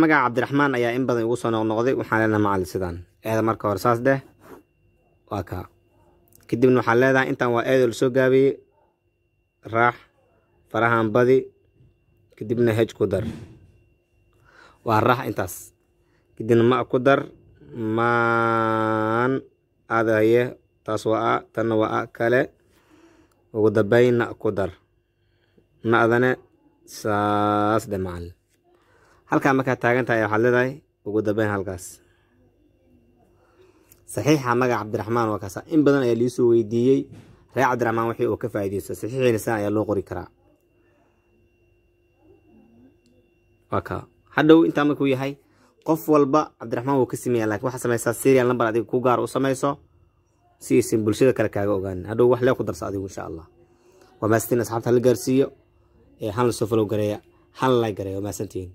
Magaca Cabdiraxmaan ayaa in badan igu soo noqnoqday. Waxaan leenahay, macalin, sidaan eeda marka hore saas dheh, waa kaa. Kadibna waxaan leedahay intaan waa eedo lasoo gaabiyey, raax farahan badi, kadibna H ku dar, waa raax intaas. Kadibna ma ku dar, maan adaye, taas waa a, tanna waa a kale. Ugu dambeynna ku dar na-dane, saas dhe, macalin. Halkaa markaad taagan tahay waxaad leedahay ugu dambeyn halkaas saxiixa magaca Cabdiraxmaan waa kaasa. In badan ayaa liisoo weydiiyey reer Cabdiraxmaan wixii uu ka faa'iideysto. Saxiixiina sidan ayaa loo qori karaa, waa kaa. Hadhow intaa markuu yahay, qof walba Cabdiraxmaan wuu ka sameeya, lakin waxaa samaysaa serial number adiga ku gaar u samayso si aysan bulshada kale kaaga ogaanin. Hadhow wax lee ku darsa adigu, insha Allah. Waa mahadsantiin, asxaabta. Hala gaarsiiyo, hal la soo follow gareeya, hal like gareeya. Waa mahadsantihiin.